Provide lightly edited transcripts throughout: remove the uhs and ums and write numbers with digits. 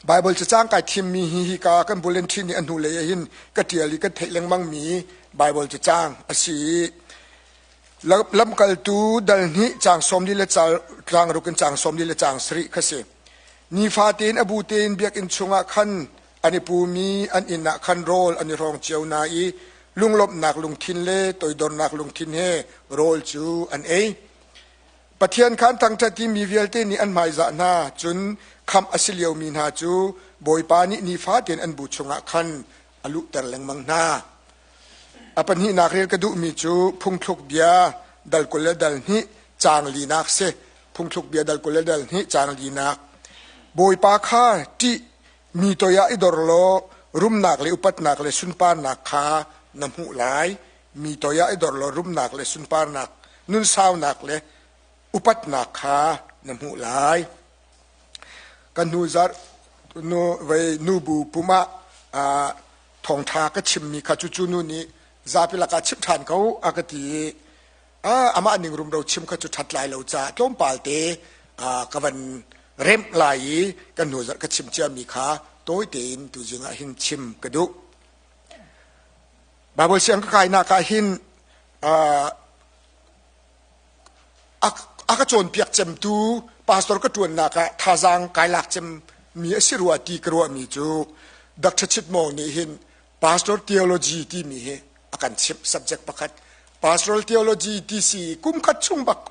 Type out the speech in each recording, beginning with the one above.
Baibal cacang kai thimmi hi hika kan bulletin nih a hnulei ah hin ka ṭial i kan theih lengmangmi Baibal cacang a si i Lamkaltu dal hnih caang 40 le caang ruk in caang 40 le caang sarih kha si. Nifate in a bu tein biakinn chungah khan an i pumi an inn ah khan rawl an i hrawng cio hna i lunglawmhnak lungthin le toidornak lungthin he rawl cu an ei. Pathian kha an thangṭhat i mi vialte nih an hmaizah hna, cun khamh a si liomi hna cu Bawipa nih nifate in an bu chungah khan a luhter lengmang hna. A pahnihnak rel ka duhmi cu phungthluk bia dal 20 le dal hnih caang linak si. Phungthluk bia dal 20 le dal hnih caang linak. Bawipa kha ṭih mi toi ah i dor law rumnak le upatnak le sunparnak kha na hmuh lai. Mi toi ah i dor law rumnak le sunparnak, nunsaunak le upatnak kha na hmuh lai. Kan hnu zarh nu vei nubu pum ah thawngṭha ka chimmi kha cucu nu nih zapi lakah chim ṭhan ko a ka ti i amah ning rumro chim kha cu ṭhat lai lo caah tlawmpal te ka van remh lai i kan hnu zarh ka chim ciami kha tawi tein tuzing ah hin chim ka duh. Baibal siang ka kainak ah hin a ka cawnpiak cemtu pastor ka ṭuannak ah thazaang kai lak cemmi a si rua ti ka ruahmi cu Dr. Chit Mawng nih hin pastor theology timi hi a kan chimh subject pakhat pastoral theology ti si kum khat chung bak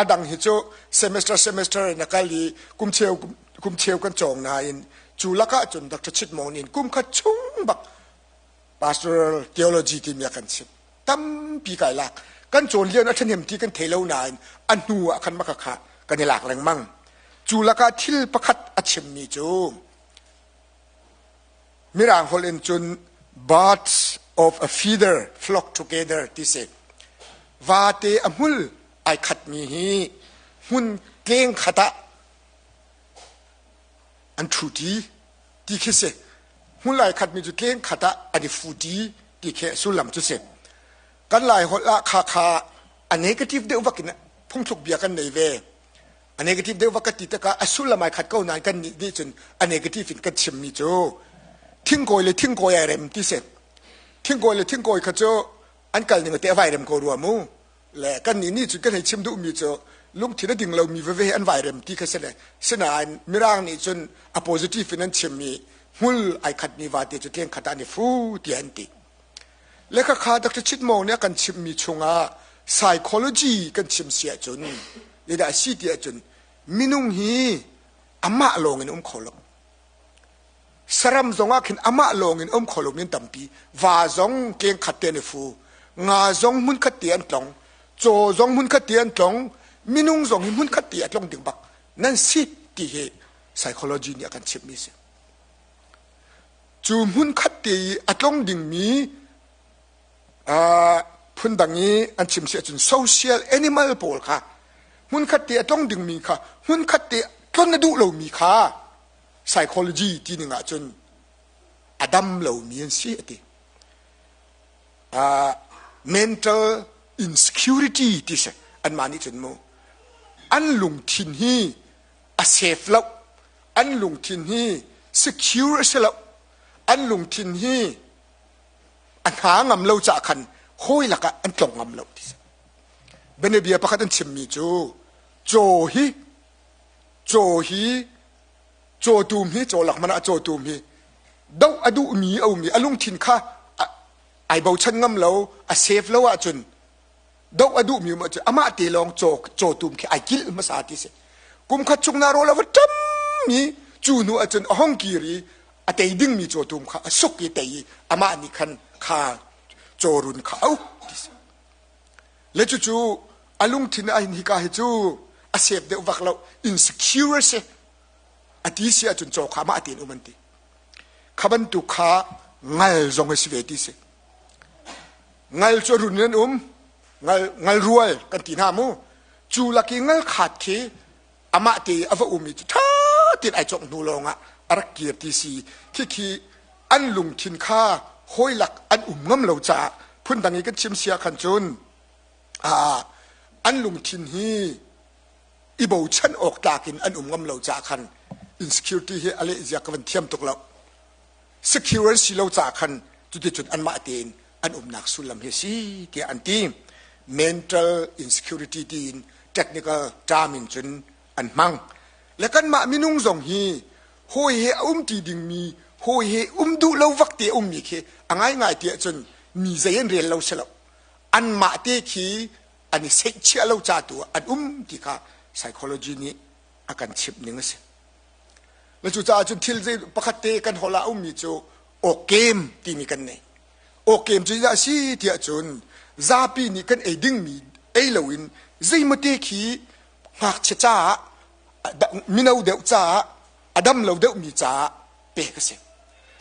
a dang hi cu semester semester in a kal i kum cheu kum cheu kan cawng nain cu lakah cun Dr. Chit Mawng nih kum khat chung bak pastoral theology timi a kan chimh tampi kai lak kan cawn lio a ṭhahnem ti kan thei lo nain a hnu ah khan maka kha kan i lak lengmang cu lakah thil pakhat a chimmi cu mirang holh in cun birds of a feather flock together ti si vate a hmul ai khatmi hi hmun tleng khat ah an ṭhuṭi ti khi si hmul ai khatmi cu tleng khat ah an i fuṭi ti khi sullam cu si kan lai holh ah kha kha a negative deuh vak in phungthluk bia kan nei ve a negative deuh vak ka ti tikah a sullam ai khat ko nain kan nih nih cun a negative in kan chimmi cu thingkawi le thingkawi ai rem ti si thingkawi le thingkawi kha cu an kal ning te a vai rem ko rua mu le kan nih nih cun kan hei chim duhmi cu lungthin a ding lomi veve an vai rem ti kha si le sinain mirang nih cun a positive in an chimmi hmul ai khatmi vate cu tleng khat ah an i fu tiah an ti le khakha Dr. Chitmong nih a kan chimmi chungah psychology kan chim si ahcun zeidah a si ti ahcun minung hi amah lawng in um kho lo Saram zongah khin amah lawngin um kho lomi an tampi. Va zong keng khat te an i fu. Nga zong hmun khat te an tlong. Caw zong hmun khat te an tlong. Minung zong hi hmun khat te a tlong ding bak nan si ti hi psychology nih a kan chimhmi si. Cu hmun khat te i a tlong dingmi phundang i an chim si ahcun social animal pawl kha hmunkhat te a tlong dingmi kha hmunkhat te tlon a duh lomi kha psychology ti ning ahcun a dam lomi an si a ti. Mental insecurity ti si anmah nih cun mu an lungthin hi a safe lo an lungthin hi secure a si lo an lungthin hi a hna ngam lo caah khan hawi lakah an tlong ngam lo ti si. Bianabia pakhat an chimmi cu caw hi caw hi cawtum hi caw lak man ah cawtum hi doh a duhmi a um i a lungthin kha ai bochan ngam lo a safe lo ahcun doh a duhmi um ahcun amah te lawng caw cawtum khi ai kilh hmasa ti si kum khat chung na rawl a va ṭam i cu hnu ahcun a hong kir i a tei dingmi cawtum kha a suk i tei i amah nih khan kha cawrun kha a uk ti si Le cucu a lungthin ah hin hika hi cu a sep deuh vak lo insecure a si a ti si ahcun caw kha mah tein um an ti kha bantuk kha ngal zong a si ve ti si ngal cu run in an um ngal ngal rual kan ti hna mu cu lak i ngal khat khi amah te a va um i cu ṭha tein ai cawk hnu lawng ah a rak kir ti si khikhi an lungthin kha hawi lak an um ngam lo caah phundang i kan chim sia khan cun an lungthin hi i bochan awk tlak in an um ngam lo caah khan. Insecurity hi a leh zia ka van thiam tuk lo. Secure an si lo caah khan cuticun anmah tein an umnak sullam hi a si tiah an ti. Mental insecurity tiin technical term in cun an hmang. Le kanmah minung zong hi hawi he a um ti dingmi hawi he um duh lo vak te a ummi khi a ngaingai tiah cun mi zei an rel lo si lo. Anmah te khi an i seihchiah lo ca tu ah an um ti kha psychology nih a kan chimh ning a si. Na cucaah cun thil zei pakhat te kan holh ah a ummi cu awkem timi kan nei. Awkem cu zeidah a si tiah cun zapi nih kan ei dingmi ei loin zeimawte khi ngakchia caah mino deuh caah a dam lo deuhmi caah pek a si.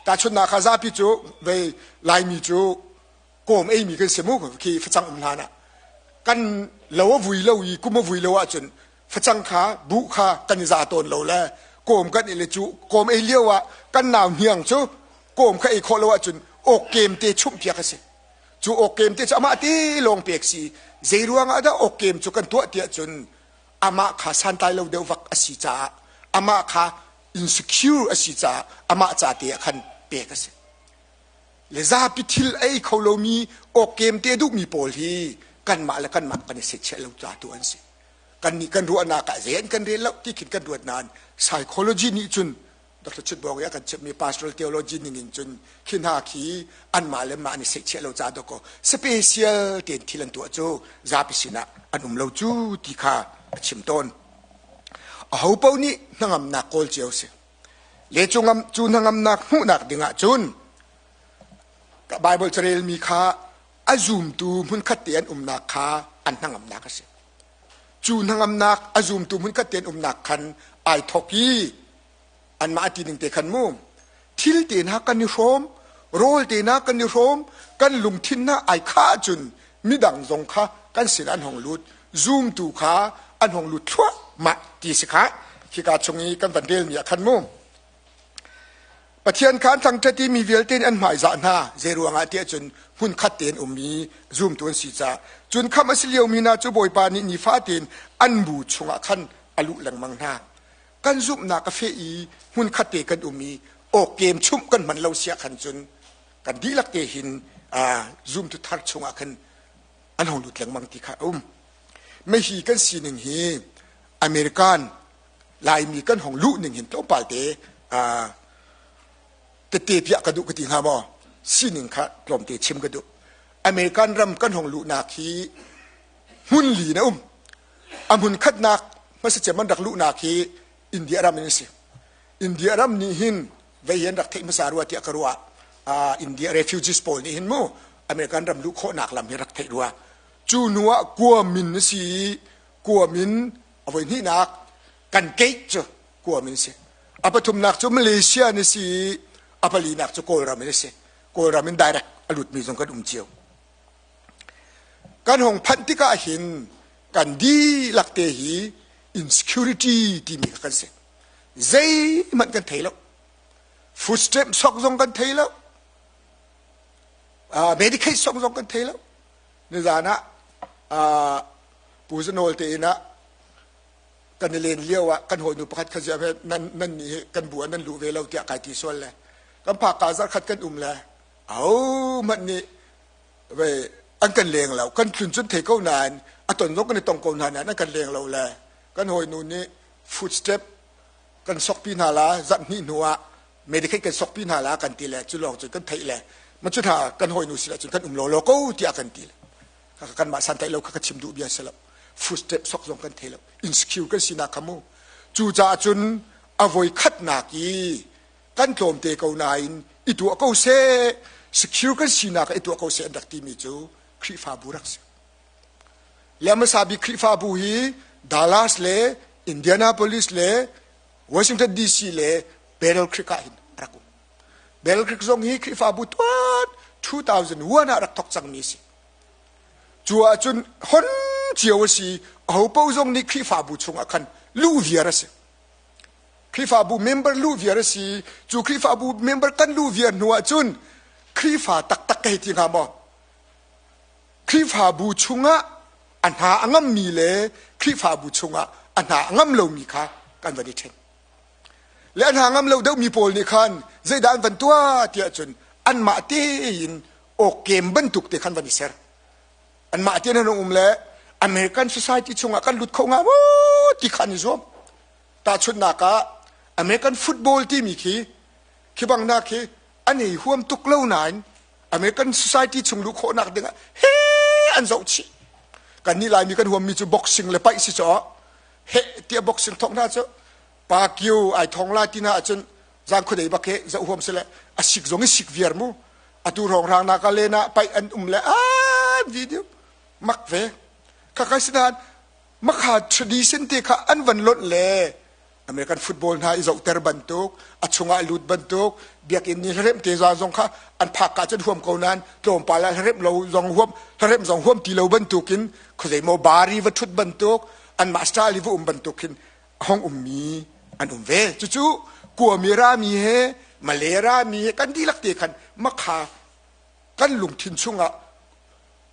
Tahchunhnak ah zapi cu vei Laimi cu kawm eimi kan si mu khi facang um hlan ah kan lo a vui lo i kum a vui lo ahcun facang kha buh kha kan i za tawn lo le kawm kan i le cu kawm ei lio ah kan nau hniang cu kawm kha ei khawh lo ahcun awkkem te chumh piak a si cu awkkem te cu amah te lawng pek si zei ruang ah dah awkkem cu kan tuah tiah cun amah kha santlai lo deuh vak a si caah amah kha insecure a si caah amah ca te ah khan pek a si le zapi thil ei kho lomi awkkem te duhmi pawl hi kanmah le kanmah kan i sechiah lo ca tu an si kannih kan ruahnak ah zei an kan rel lo ti khin kan ruat nain psychology nih cun Dr. Chitbawng i a kan chimhmi pastoral theology ning in cun khi hna khi anmah le mah an i seihchiah lo ca dawkaw special tein thil an tuah cu zapi sinah an um lo cu ti kha a chim tawn. Aho paoh nih hnangamnak kawl cio si. Le cu ngam cu hnangamnak hmuhnak dingah cun Bible carelmi kha a zumtu hmunkhat te an umnak kha an hnangamnak a si. Cu hnangamnak a zumtu hmunkhat te an umnak khan ai thawk i anmah a ti ning te khan mu thil te hna kan i hrawm rawl te hna kan i hrawm kan lungthin hna ai khah ahcun midang zong kha kan sin an hong lut zumtu kha an hong lut thluahmah ti si kha khika chung i kan van relmi ah khan mu Pathian kha an thangṭhat i mi vialte nih an hmaizah hna. Zeiruangah tiah cun hmunkhat tein ummi zumtu an si caah. Cun khamh a si liomi hna cu Bawipa nih nifa tein an bu chungah khan a luh lengmang hna. Kan zumhnak a feh i hmunkhat te kan um i awkkem chumh kan hman lo siah khan cun kan dihlak te hin zumtu thar chungah khan an hung lut lengmang ti kha a um. Mehi kan sining hi American Laimi kan hong luh ning hin tlawmpal te tete piah ka duh ka ti hnga maw sining kha tlawmte chim ka duh American ram kan hong luhnak hi hmun li na um a hmun khatnak hmasa cem an rak luhnak hi India ram in a si India ram nih hin vei an rak theih hmasa rua tiah ka ruah India refugees pawl nih hin mu American ram luh khawhnak lam hi rak theih rua cu hnu ah Guam in a si i Guam in a voi hnihnak kan keih cu Guam in si a pathumnak cu Malaysia in a si i a palinak cu Kawlram in a si Kawlram in direct a lutmi zong kan um cio kan hong phanh tikah hin kan dihlak te hi insecurity timi kha kan si zeihmanh kan thei lo food stamp sok zong kan thei lo Medicaid sok zong kan thei lo nizan ah Pu Zanawl te inn ah kan i len lio ah kan hawinu pakhat kha ziah nan nan nih hi kan bu ah nan luh ve lo tiah kai ti sual le kan phak ka zarkhat kan um le ahohmanh nih ve an kan leng lo kan tlun cun thei ko nain a ton zong kan i tong ko hna nain an kan leng lo le kan hawinu nih food step kan sokpi hna la zarh hnih hnu ah Medicaid kan sokpi hna la kan ti le cu lawng cun kan theih le ma cu hna kan hawinu si cun kan um law law ko tiah kan ti le kanmah santaih lo kha ka chim duh bia si lo food step sok zong kan thei lo insecure kan sinak kha mu cu caah cun a voi khatnak i kan tlawmte ko nain i tuah ko seh secure kan sinak i tuah ko seh an rak timi cu Khrihfabu rak si le hmasa bik Khrihfabu hi Dallas le Indianapolis le Washington DC le Battle Creek ah hin rak um Battle Creek zong hi Khrihfabu tuan 2001 ah rak thok cangmi si Cu ahcun hon cio a si, ahopaoh zong nih Khrihfabu chungah khan luh viar a si. Khrihfabu member luh viar a si. Cu Khrihfabu member kan luh viar hnu ahcun Khrihfa taktak ka hei ti hnga maw? Khrihfabu chungah a hna a ngammi le Khrihfabu chungah a hna a ngam lomi kha kan van i ṭhen. Le an ha ngam lo deuhmi pawl nih khan zeidah an van tuah tiah cun anmah tein awkem bantuk te khan van i ser. Anmah tein an um le American society chungah kan lut kho nga maw ti kha an i zuam. Tahchunhnak ah American football timi khi khi bang na khi an ei huam tuk lo nain American society chung luh khawhnak dingah he an zoh chih. Kan nih Laimi kan huammi cu boxing le paih si caw he tiah boxing thawk hna cu Pacquiao ai thong la ti na ahcun zan khuadei bak he zoh huam si le a sik zong i sik viar mu atu rong rang na ka len ah paih an um le an video mak ve khakha sinain makha tradition te kha an van lonh le American football hna i zohter bantuk a chungah lut bantuk biakinn ni hlaremh te za zong kha an phak ka cun huam ko nain tlawmpal ah hlaremh lo zong huam hlaremh zong huam ti lo bantukin khuazei maw bari va thut bantuk anmah style i va um bantuk khin hong ummi an um ve. Cucu kuami rami he Malay rami he kan dihlak te khan makha kan lungthin chungah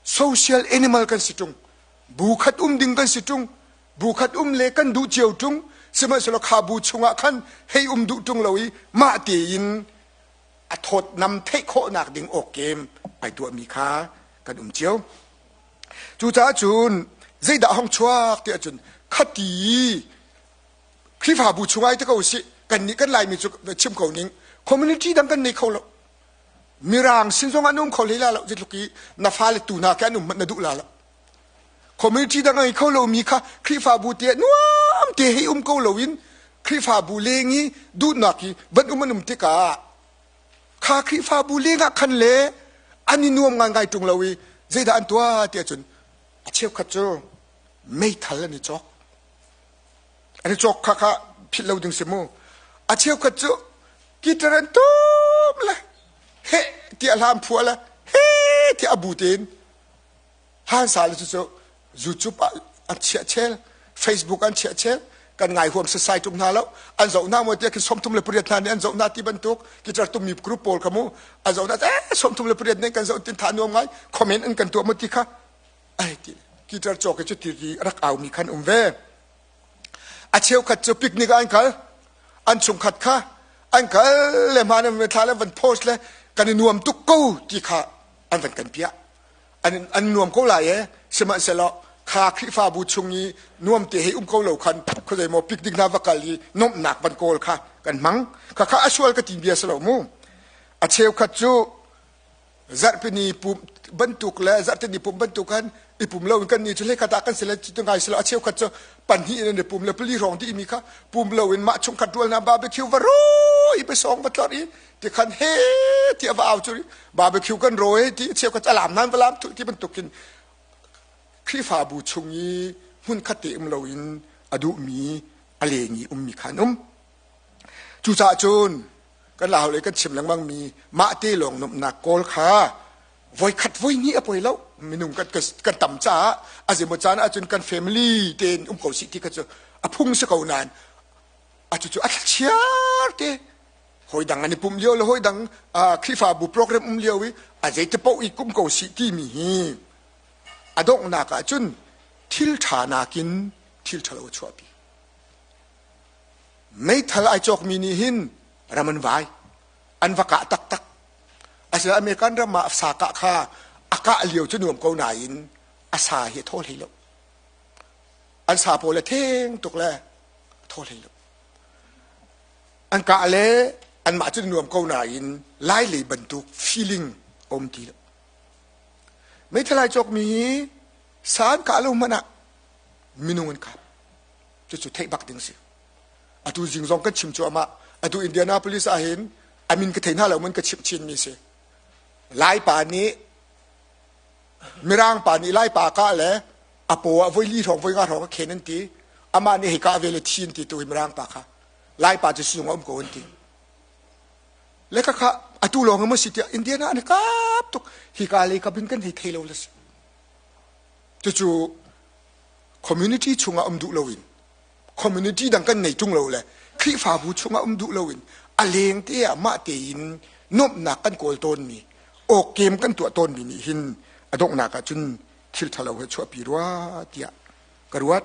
social animal kan si ṭung. Bu khat um ding kan si ṭung. Bu khat um le kan duh cio ṭung. Sihmanhsehlaw kha bu chungah khan hei um duh ṭung lo i mah tein a thawtnam theih khawhnak ding awk-kem ai tuahmi kha kan um cio. Cucaah cun zeidah hong chuak tiah cun khati Khrihfabu chung ai te ko sih kannih kan Laimi cu chim ko ning community dang kan nei kho lo mirang sin zong an um kho hlei la lo zeitluk i na fale tu hna ke an um hmanh na duh la lo community dang ngei kho lomi kha Khrihfabu te nuam te hei um ko loin Khrihfabu leng i duhnak i van um an um tikah Kha Khrihfabu lengah khan le an i nuam ngaingai ṭung lo i zeidah an tuah tiah cun a cheukhat cu meithal an i cawk. An i cawk kha kha philh lo ding si mu. A cheukhat cu guitar an tum le heh tiah hla an phuah le heh tiah a bu tein Hlan sa le cucu YouTube ah an chiah chel, Facebook an chiah chel, kan ngai huam sasai tum hna lo. An zoh hna maw tiah khin 38 hna nih an zoh hna ti bantuk guitar tummi group pawl kha mu an zoh hna eh 38 nih kan zoh tin tha nuam ngai comment an kan tuah maw ti kha ai ti guitar cawk i cu ti rak au mi khan um ve. A cheukhat cu picnic ah an kal an chungkhat kha an kal le hmaan an thla le van post le kan i nuam tuk ko ti kha an van kan piah an, an nuam ko lai e sihmanhsehlaw kha Khrihfabu chung i nuam te hei um ko lo khan khuazei maw picnic hna va kal i nuamhnak van kawl kha kan hmang kha kha a sual ka ti bia si lo mu a cheukhat cu zarhpini pum bantuk le zarhtini pum bantuk khan i pum lo in kan ni cu hlei khat ah kan si le cu ngai si lo a cheukhat cu panhnih in an i pum le pali hrawng dih mi kha pum lo in mah chungkhat rual hna barbecue va ro i pasawng va tlorh i ti khan he ti a va au cu barbecue kan ro he ti cheukhat alam nan va lam ti bantukin Khrihfabu chung i hmunkhat te um loin a duhmi a leng i ummi kha an um. Cucaah cun kan lahu le kan chim lengmang mi mah te lawng nuamhnak kawl kha voikhat voihnih a poi lo minung kan, kan tam caah a zeimaw caan ahcun kan family tein um ko sih ti kha cu a phung si ko nain a cucu a thlachiar te hawi dang an i pumh lio le hawi dang Khrihfabu program um lio i a zeiti paoh i kum ko sih timi hi a donghnak ah cun thil ṭha nakin thil ṭhalo a chuahpi. Meithal ai cawkmi nih hin ram an vai an va kah taktak. Asinain American ram ah sa kah kha a kah lio cu nuam ko nain a sa hi a thaw hlei lo. An sa pawl a theng tuk le a thaw hlei lo. An kah le anmah cu nuam ko nain lai lei bantuk feeling a um ti lo. Meithal ai cawkmi hi sa an kah lo hmanh ah minung an kap. Cucu theih bak ding si. Atu zing zong kan chim cuahmah. Atu Indianapolis ah hin a min ka thei hna lo man ka chimh chinmi si. Laipa nih Mirang pa nih Laipa kah le a paw ah voi li hrawng voi nga hrawng a khen an ti. Amah nih hei kah ve le thi an ti tu hi Mirang pa kha. Laipa cu sizung a um ko an ti. Le khakha atu lawng maw si tiah Indiana an kap tuk hika lei kap in kan hei thei lo le si. Cucu community chungah um duh loin community dang kan nei ṭung lo le Khrihfabu chungah um duh loin a leng te ah mah tein nuamhnak kan kawl tawnmi awkkem kan tuah tawnmi nih hin a donghnak ah cun thil ṭhalo he chuahpi rua tiah ka ruat.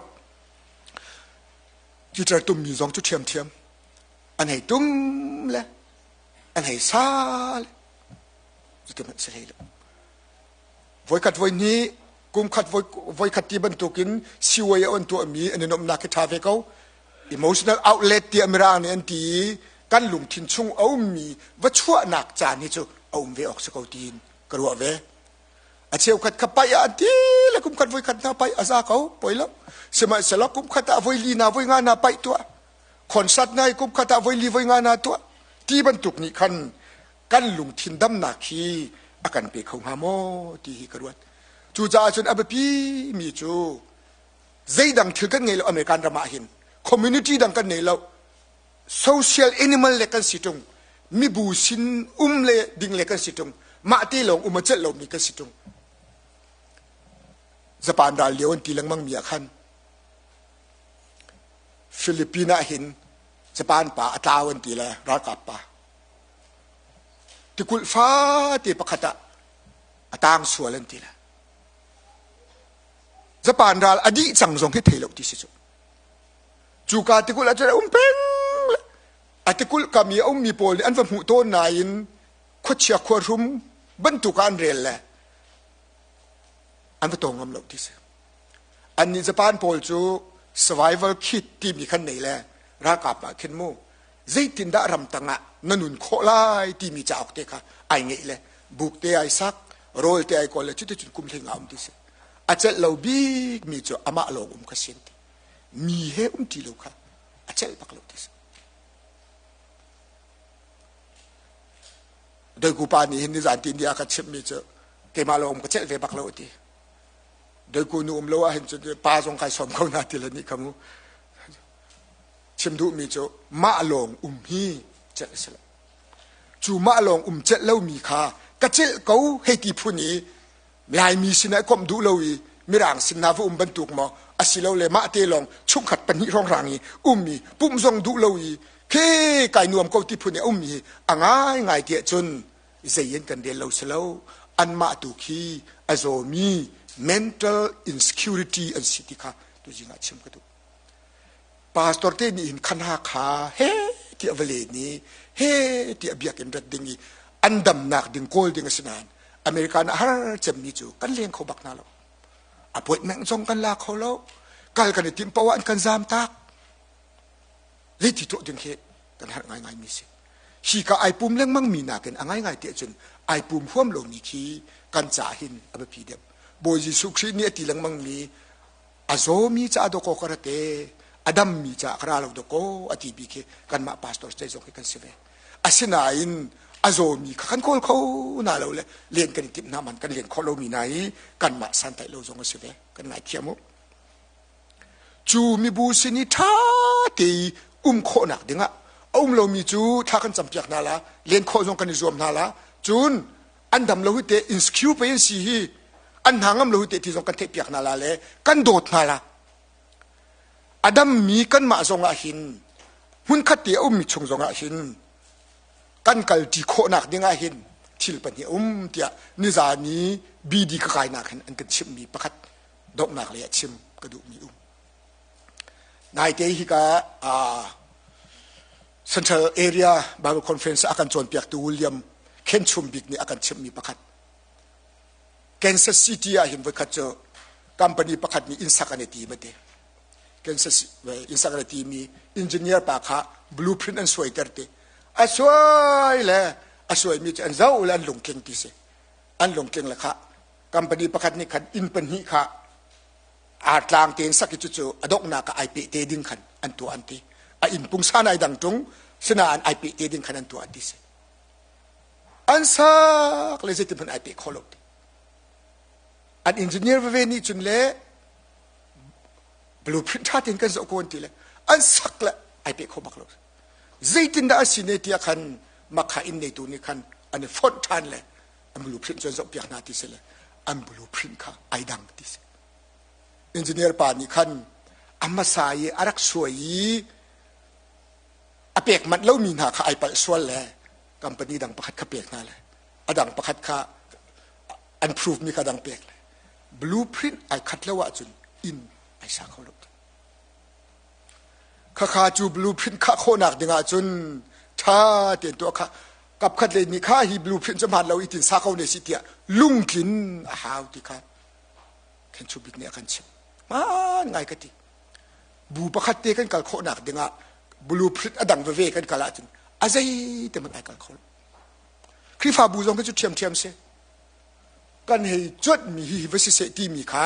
Guitar tummi zong cu ṭhiamṭhiam. An hei tum le an hei sa le cuti hmanh si hlei lo. Voikhat voihnih kumkhat voikhat ti bantukin siway a on tuahmi an i nuamhnak hi ṭha ve ko. Emotional outlet tiah Mirang nih an ti i kan lungthin chung a ummi va chuahnak caan hi cu a um ve awk si ko tiin ka ruah ve. A cheukhat kha paih ah an ti le kumkhat voikhat hna paih a za ko poi lo. Sihmanhsehlaw kumkhat ah voi li na voi nga na paih tuah. Concert na i kumkhat ah voi li voi nga na tuah. Ti bantuk nih khan kan lungthin damnak hi a kan pe kho hnga maw ti hi ka ruat. Cucaah cun a biapi mi cu zeidang thil kan ngei lo American ram ah hin community dang kan nei lo social animal le kan si tung mibu sin um le ding le kan si tung mah te lawng um a celh lomi kan si tung Japan ral lio an ti lengmang mi ah khan Philippine ah hin Japan pa a tlau an ti le ralkap pa tikulh fate pakhat ah a tang sual an ti le Japan ral a dih cang zong hi thei lo ti si cu cuka tikulh ah cun a um peng le a tikulh kam i a ummi pawl nih an va hmuh tawn nain khuachia khuahrum bantuk ah an rel le an va tawng ngam lo ti si annih Japan pawl cu survival kit timi khan nei le ralkap ah khin mu zeitindah ramtang ah na nun khawh lai timi cauk te kha ai ngeih le buk te ai sak rawl te ai kawl le cuticun kum hlei nga um ti si a celh lo bik mi cu amah lawng um kha sin ti mi he um ti lo kha a celh bak lo ti si Doiku pa nih hin nizan ti ni a ka chimh mi cu keimah lawng um ka celh ve bak lo ti Doiku nu um lo ah hin cun pa zong kai sawm ko na ti le nih kha mu chim duhmi cu mah lawng um hi celh a si lo cu mah lawng um celh lomi kha ka celh ko hei ti phun i Laimi sinah komh duh lo i Mirang sin na va um bantuk maw asilole mah te lawng chungkhat pahnih hrawnghrang i um i pumh zong duh lo i khi kai nuam ko ti phun i a ummi hi a ngaingai tiah cun zei in kan rel lo si lo anmah tu khi a zawmi mental insecurity an si ti kha tuzing ah chim ka duh. Pastor te nih hin khan Hakha he tiah va len i he tiah biakinn rat ding i an damnak ding kawl ding a si nain American ah har cemmi cu kan leng kho bak hna lo. Appointment zong kan la kho lo. Kal kan i timh poah an kan zam tak. Zeiti tuah ding hi kan harh ngaingai mi si. Hi ka ai pum lengmang mi nakin a ngaingai tiah cun ai pum huam lomi khi kan ca hin a biapi deuh. Bawi Jesuh Khrih nih a ti lengmang mi a zawmi caah dawkaw ka ra te a dammi caah ka ra lo dawkaw a ti bik hi kanmah pastor cei zong hi kan si ve asinain a zawmi kha kan kawl kho na lo le len kan i timh hna man kan len khawh lomi na i kanmah santaih lo zong a si ve kan ngaithiam u cu mibu sin i ṭha te i um khawhnak dingah a um lomi cu thla kan campiak hna la len khawh zong kan i zuam hna la cun an dam lo hi te insecure pe in si hi an hna ngam lo hi te ti zong kan theih piak hna la le kan dawt hna la a dammi kanmah zong ah hin hmunkhat te a ummi chung zong ah hin kan kalṭi khawhnak ding ah hin thil pahnih a um tiah nizan i BD ka kainak hin an kan chimhmi pakhat donghnak lei ah chim ka duhmi um naite hika Central Area Bible Conference a kan cawnpiaktu William Khenchum bik nih a kan chimhmi pakhat Kansas City ah hin voikhat cu company pakhat nih inn sak an i tim ati Kansas inn sak an i timi engineer pa kha blueprint an suaiter ti a suai le a suaimi cu an zoh le an lungtling ti si an lungtling le kha company pakhat nih khan inn pahnih kha artlang tein sak i cucu a donghnak ah ai peh te ding khan an tuah an ti a inn pungsan ai dang ṭung sinain ai peh te ding khan an tuah an ti si an sak le zeitin hmanh ai peh kho lo ti an engineer veve nih cun le blueprint ṭha tein kan zoh ko an ti le an sak le ai peh kho bak lo zeitindah a si ne tiah khan makha inn neitu nih khan an i fonh ṭhan le an blueprint cu an zohpiak hna ti si le an blueprint kha ai dang ti si engineer pa nih khan a hmasa i a rak suai i a pek manh lomi hna kha ai palh sual le company dang pakhat kha pek hna le a dang pakhat kha an prove mi kha dang pek le blueprint ai khat lo ahcun inn ai sa kho lo. Khakha cu blueprint khah khawhnak dingah cun ṭha tein tuah kha kapkhat lei nih kha hi blueprint cu hmaan lo i tin sa ko ne si tiah lungtlin a hau ti kha Khenchu bik nih a kan chimh. Hmaan ngai ka ti. Bu pakhat te kan kal khawhnak dingah blueprint a dang veve kan kal ahcun a zei te hmanh ai kal kho lo. Khrihfabu zong khi cu ṭhiamṭhiam si. Kan hei cuanhmi hi va siseh timi kha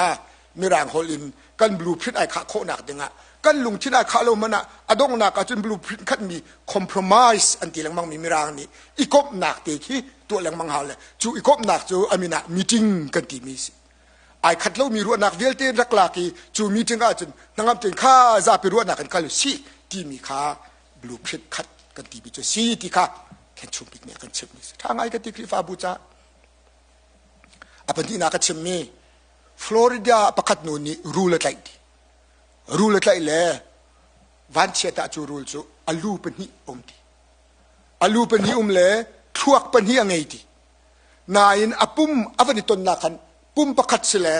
Mirang holh in kan blueprint ai khah khawhnak dingah kan lungthin ai khah lo hmanh ah a donghnak ahcun blueprint khatmi compromise an ti lengmang mi Mirang nih i komhnak te khi tuah lengmang hau le cu i komhnak cu a min ah meeting kan timi si. Ai khat lomi ruahnak vialte rak lak i cu meeting ahcun hnangam tein kha zapi ruahnak in kal sih timi kha blueprint khat kan timi cu si ti kha khenchung bik nih a kan chimhmi si. Ṭha ngai ka ti Khrihfabu caah. A pahnihnak a chimmi Florida pakhat nu nih rul a tlaih ti. Rul a tlaih le vanchiat ah cu rul cu a lu pahnih um ti. A lu pahnih um le thluak pahnih a ngei ti. Nain a pum a van i tonnak khan pum pakhat si le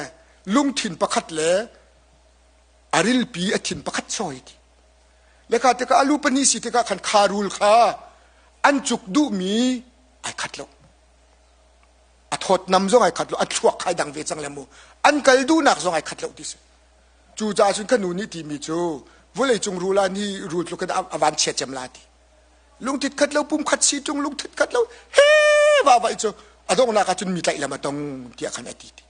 lungthin pakhat le a rilpi a thin pakhat sawi ti. Le kha tikah a lu pahnih si tikah khan kha rul kha an cuk duhmi ai khat lo. A thawtnam zong ai khat lo, a thluak khai dang ve cang le mu. An kal duhnak zong ai khat lo ti si. Cu caah cun ka nu nih timi cu vawleicung rul ah ni rul tluk in a van chia cem la ti. Lungthit khat lo pum khat si tung lungthit khat lo he va vai cu a donghnak ah cun mi tlaih lam a tong tiah khan a ti ti.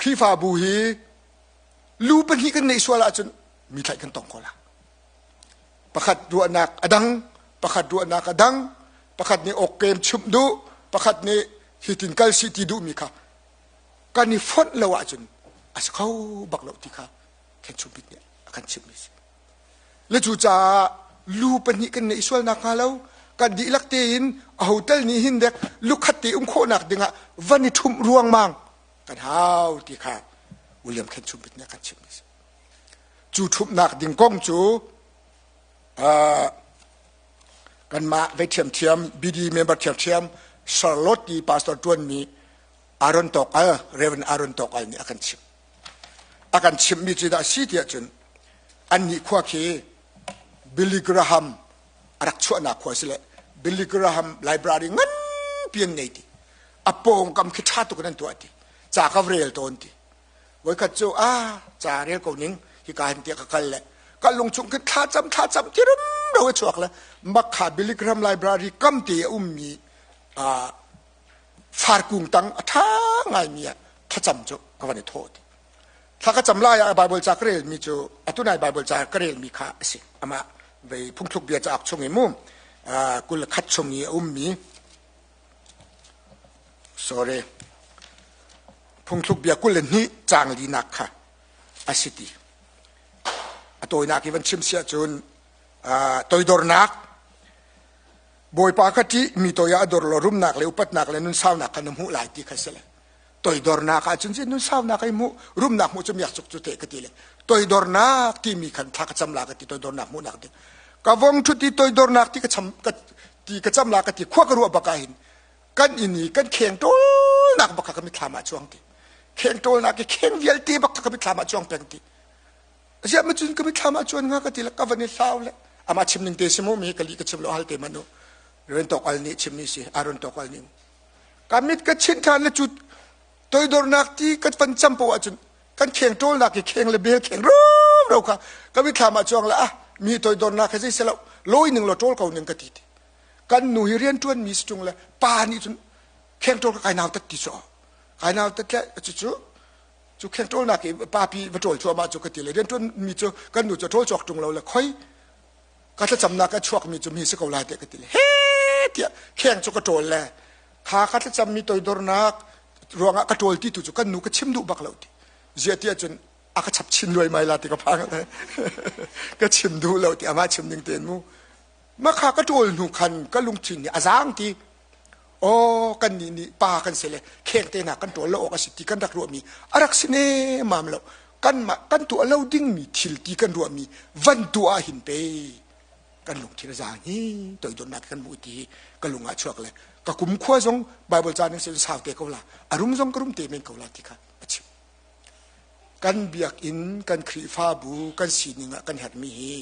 Khrihfabu hi lu pahnih kan neih sual ahcun mi tlaih kan tong ko la. Pakhat ruahnak a dang, pakhat ruahnak a dang, pakhat nih awkkem chumh duh, pakhat nih hitin kal si ti duhmi kha kan i fonh lo ahcun a si kho bak lo ti kha Khenchum bik nih a kan chimhmi si. Le cucaah lu pahnih kan neih sual nakhnga lo kan dihlak tein a hotel nih hin dek lukhat te um khawhnak dingah van i ṭhumh ruangmang kan hau ti kha William Khenchum bik nih a kan chimhmi si. Cu ṭhumhnak ding kong cu kanmah vei ṭhiamṭhiam BD member ṭhiamṭhiam Charlotte ti pastor ṭuanmi Aaron Tawkal Reverend Aaron Tawkal nih a kan chimh. A kan chimhmi cu dah si tiah cun annih khua khi Billy Graham a rak chuahnak khua si le Billy Graham library nganpi an ngei ti. A pawngkam khi ṭha tuk in an tuah ti. Ca ka rel tawn ti. Voikhat cu ah ca rel ko ning hika hin tiah ka kal le ka lung chung khin thlacam thlacam ti rumro a chuak le makha Billy Graham Library kam te a ummi farkung tang a ṭha ngaimi ah thlacam cu ka van i thawh ti. Thla ka cam lai ah Bible ca ka relmi cu atunai Bible ca ka relmi kha a si. Amah vei phungthluk bia cauk chung i mu 21 chung i a ummi sorry phungthluk bia 22 caang linak kha a si ti. A tawinak i van chim si ahcun toidornak Bawipa kha ṭih mi toi ah a dor law rumnak le upatnak le nunsaunak kha na hmuh lai ti kha si le toidornak ahcun cun nunsaunak ai hmuh rumnak hmuh cu miak cuk cu te ka ti le toidornak timi khan thla ka cam la ka ti toidornak hmuhnak ding ka vong ṭhut i toidornak ti ka cham ka ti ka cam la ka ti khua ka ruah bak ah hin kan inn i kan kheng ṭawlnak bak kha ka mitthlam ah cuang ti kheng ṭawlnak i kheng vialte bak kha ka mitthlam ah cuang peng ti Ziah ma cun ka mitthlam ah cuan hnga ka ti le ka van i hlau le amah chim ning te si mu mi ka li ka chim lo hal te man u Ren Tawk Al nih chimmi si Aaron Tawk Al nih ka mit ka chinh ṭhan le cu toidornak ti ka van cam poah ahcun kan kheng ṭawlnak i kheng le bel kheng ro kha ka mitthlam ah cuang le ah mi toidornak he zei si lo lawi ning law ṭawl ko ning ka ti ti kan nu hi rian ṭuan mi si ṭung le pa nih cun kheng ṭawl ka kai nau tat ti cu kai nau tat le cucu cu kheng ṭawlnak i papi va ṭawl cuahmah cu ka ti le rianṭuan mi cu kan nu cu ṭawl cawk ṭung lo le khoi ka thlacamnak a chuak mi cu mi si ko lai tiah ka ti le he tiah kheng cu ka ṭawl le kha ka thlacam mi toidornak ruangah ka ṭawl ti tu cu kan nu ka chim duh bak lo ti ziah tiah cun a ka chap chin luai mai la ti ka phang le ka chim duh lo ti amah chim ning tein mu ma kha ka ṭawl hnu khan ka lungthin nih a zaang ti Aw kannih nih pa kan si le khengte hna kan ṭawl lo awk a si ti kan rak ruahmi a rak si nemmam lo. Kanmah kan tuah lo dingmi thil ti kan ruahmi van tuah ah hin pe kan lungthin a zaang hi toidornak kan hmuh ti ka lung ah chuak le ka kum khua zong Bible ca ning sin sau te ko la a rum zong ka rum te men ko la ti kha a chim. Kan biakinn, kan Khrihfabu, kan sining ah kan herhmi hi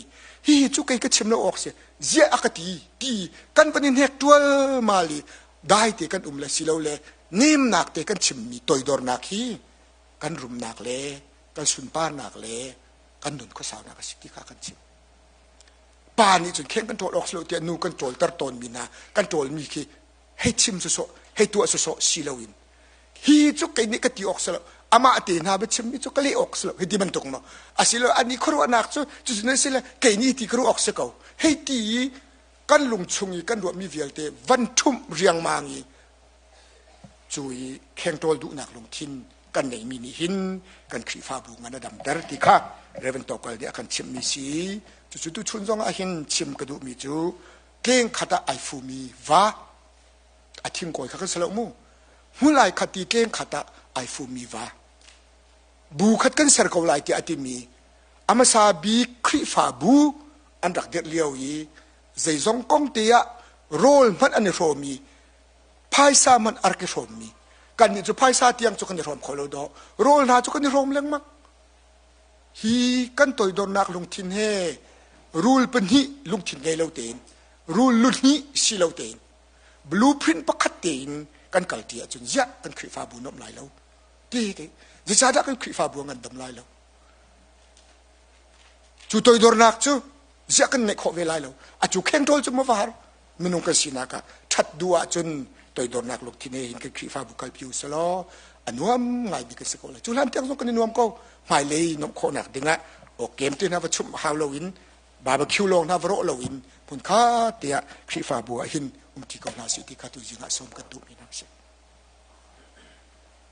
hihi cu kei ka chim lo awk si. Ziah a ka ti ti kan van i hnek ṭualmal i dai te kan um le si lo le nemnak te kan chimmi toidornak hi kan rumnak le kan sunparnak le kan nun khuasaunak a si ti kha kan chim. Pa nih cun kheng kan ṭawl awk si lo tiah nu kan ṭawlter tawnmi hna kan ṭawlmi khi hei chim sawsawh hei tuah sawsawh si loin hi cu kei nih ka ti awk si lo amah te hna biachimmi cu ka leh awk si lo hei ti bantuk maw asilo ani khuaruahnak cu cucu si le kei nih ti ka ruah awk si ko hei ti i kan lung chung i kan ruahmi vialte van ṭhumh riangmang i cu i khengṭawl duhnak lungthin kan neihmi nih hin kan Khrihfabu ngan a damter ti kha Reverend Tokal nih a kan chimhmi si cucu tuchun zong ah hin chim ka duhmi cu tleng khat ah ai fumi va a thingkawi kha kan si lo mu hmul ai khat ti tleng khat ah ai fumi va bu khat kan ser ko lai tiah a timi a hmasa bik Khrihfabu an rak dirh lio i zeizong kong te ah rawl hmanh an i hrawm i phaisa hmanh a rak i hrawmmi kannih cu phaisa tiang cu kan i hrawm kho lo dawh rawl hna cu kan i hrawm lengmang hi kan toidornak lungthin he rul pahnih lungthin ngei lo tein rul lu hnih si lo tein blueprint pakhat tein kan kal ti ahcun ziah kan Khrihfabu nuamh lai lo ti te zeicahdah kan Khrihfabu a ngandam lai lo cu toidornak cu ziah kan neih khawh ve lai lo a cu khengṭawl cu maw va har minung kan sinak ah ṭhat duh ahcun toidornak lungthin he hin kan Khrihfabu kalpi u selaw a nuam ngai bik a si ko lai cu hlan tiang zong kan i nuam ko hmailei nuamh khawhnak dingah awkem te hna va chumh hau loin barbecue lawng hna va rawh loin hmun kha tiah Khrihfabu ah hin umṭi ko hna sih ti kha tu zing ah sawm kan duhmi hna a si.